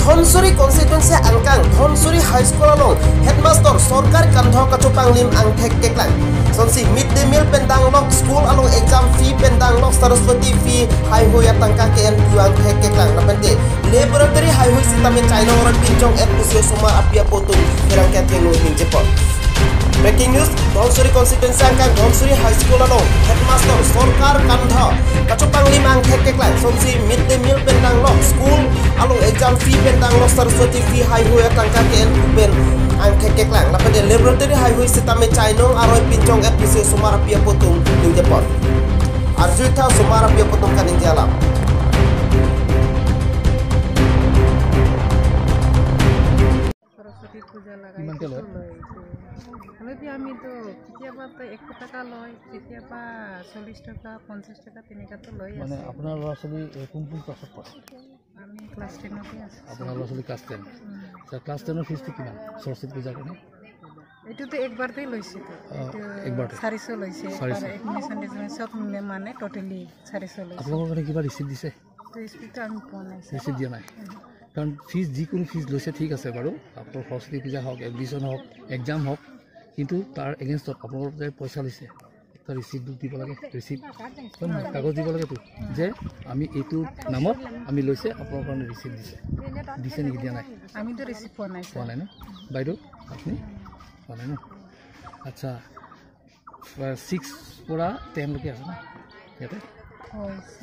Dhansiri constituency angkang Dhansiri High School along headmaster Sarkar Kandha Kachupanglim angthek keklang sonsi mid day meal pendang lok school along exam fee pendang lok Saraswati fee hai hoya tangka KN 2 angthek keklang lapente laboratory hai hoy sitame China oran pinchong et pusio soma apia potung kerang keteng min jepot. Breaking news, Dhansiri constituency angkang Dhansiri High School along headmaster Sarkar Kandha Kachupanglim angthek keklang sonsi mid day meal pendang lok school along exam fee pendang lok Saraswati fee hai hoya tangka KN pen angthek keklang lapente laboratory hai hoy sitame China aroi pinchong et pusio soma apia potung ning jepot. Arjuitha soma apia potung kaning jalam. Saraswati পূজা লাগাই হ'লে আমিতো কেতিয়াবা 100 টকা লয়, কেতিয়াবা 40 টকা 50 টকা তেনেকাতো লৈ মানে আপোনাৰ ল'ৰা ছোৱালী কোন কোন ক্লাছত পঢ়ে? আমি ক্লাছ 10তে আছোঁ। আপোনাৰ ল'ৰা ছোৱালী ক্লাছ 10। আচ্ছা, ক্লাছ 10ৰ ফিজটো কিমান সৰস্বতী পূজাৰ কাৰণে? এইটোতো একবাৰতেই লৈছেতো, এইটো 400 লৈছে। এডমিশ্যন চব মানে টোটেলি 400 লৈছে। আপোনালোকৰ কাৰণে কিবা ৰিচিপ্ট দিছে? ৰিচিপ্টটো আমি পোৱা নাই। ৰিচিপ্ট দিয়া নাই কাৰণ ফিজ যিকোনো ফিজ লৈছে ঠিক আছে বাৰু, আপোনাৰ সৰস্বতী পূজা হওক, এডমিশ্যন হওক, এক্সাম হওক, কিন্তু তাৰ এগেইনষ্টত আপোনালোকৰ যে পইচা লৈছে তাৰ ৰিচিপ্ট দিব লাগে, ৰিচিপ্ট কাগজ দিব লাগেতো যে আমি এইটো নামত আমি লৈছে, আপোনালোকৰ কাৰণে ৰিচিপ্ট দিছে। দিছে নেকি? দিয়া নাই। আমিতো ৰিচিপ্ট পোৱা নাই। পোৱা নাই ন বাইদেউ? আপুনি পোৱা নাই ন? আচ্ছা, 6 পৰা 10লৈকে আছে ন ইয়াতে?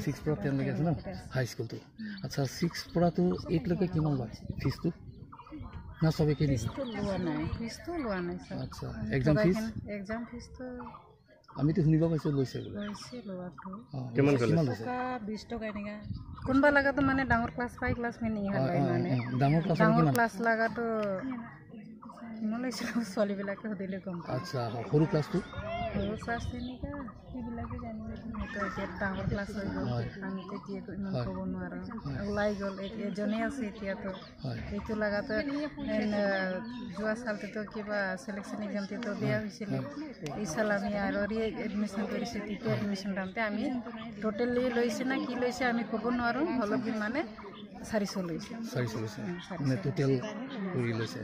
6 পৰা 10লৈকে আছে ন হাই স্কুলটো? আচ্ছা, 6 পৰাটো 8লৈকে কিমান লয় ফিজটো? না সবে কি দিছে? লোৱা নাই। আচ্ছা, এক্সাম ফিজ? এক্সাম ফিজটো আমিতো শুনিব পাইছোঁ লৈছে বোলে। লৈছে, লোৱাটো কিমান লৈছে? 20 টকা এনেকা। কোনোবা লাগাটো মানে ডাঙৰ ক্লাছ 5 ক্লাছ মানে মানে ডাঙৰ ক্লাছ, ডাঙৰ ক্লাছ লাগাটো কিমান লৈছে ছোৱালীবিলাকে সুধিলে গম পায়। আচ্ছা, সৰু ক্লাছটো? সৰু ক্লাছ তেনেকা সেইবিলাকে জানিব, এতিয়া ডাঙৰ ক্লাছ হৈ গ'ল, আমি তেতিয়া ইমান ক'ব নোৱাৰোঁ। ওলাই গ'ল, এজনেই আছে এতিয়াতো। এইটো লাগাটো যোৱা চালটোতো কিবা চিলেকশ্যন এক্সামটোতো বেয়া হৈছিলে, এই চাল আমি আৰু ৰি এডমিশ্যন কৰিছোঁ। তেতিয়া এডমিশ্যন দামতে আমি টোটেলি লৈছে না কি লৈছে আমি ক'ব নোৱাৰোঁ, হ'লেও মানে 400 লৈছে। 400 লৈছে মানে টোটেল কৰি লৈছে।